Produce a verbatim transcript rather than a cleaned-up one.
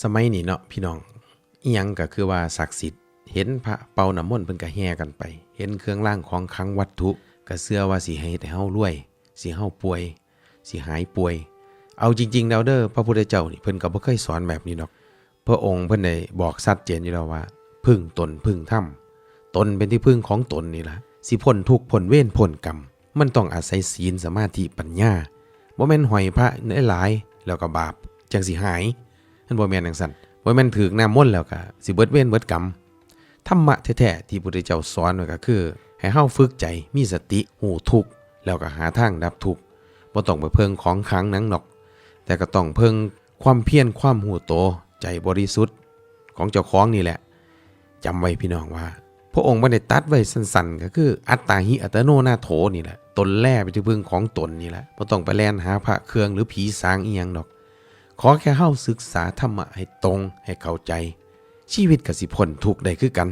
สมัยนี้เนาะพี่น้อง อิหยังก็คือว่าศักดิ์สิทธิ์ เห็นพระเป่าน้ำมนต์เพิ่นก็แห่กันไป เห็นเครื่องรางของขลังวัตถุ ก็เชื่อว่าสิให้เฮารวย สิเฮาป่วย สิหายป่วย เอาจริงๆแล้วเด้อ พระพุทธเจ้านี่เพิ่นก็บ่เคยสอนแบบนี้ดอก พระองค์เพิ่นได้บอกชัดเจนอยู่แล้วว่า พึ่งตนพึ่งธรรม ตนเป็นที่พึ่งของตนนี่ล่ะ สิพ้นทุกข์พ้นเวรพ้นกรรม มันต้องอาศัยศีลสมาธิปัญญา บ่แม่นห้อยพระหลายๆแล้วก็บาปจั่งสิหาย มันบ่แม่นจั่งซั้น บ่แม่นถืกน้ำมนต์แล้วก็สิเบิดเวรเบิดกรรม ธรรมะแท้ๆที่พุทธเจ้าสอนไว้ก็คือ ให้เฮาฝึกใจ มีสติ ฮู้ทุกข์ แล้วก็หาทางดับทุกข์ บ่ต้องไปเพิ่งของขลังหยังดอก แต่ก็ต้องเพิ่งความเพียร ความฮู้โต ใจบริสุทธิ์ของเจ้าของนี่แหละ จำไว้พี่น้องว่า พระองค์บ่ได้ตรัสไว้สั้นๆ ก็คือ อัตตาหิอัตโนนาโถนี่แหละ ตนแลเป็นที่พึ่งของตนนี่แหละ บ่ต้องไปแล่นหาพระเครื่องหรือผีสางอิหยังดอก ขอแค่เฮาศึกษาธรรมะให้ตรง ให้เข้าใจ ชีวิตก็สิพ้นทุกข์ได้คือกัน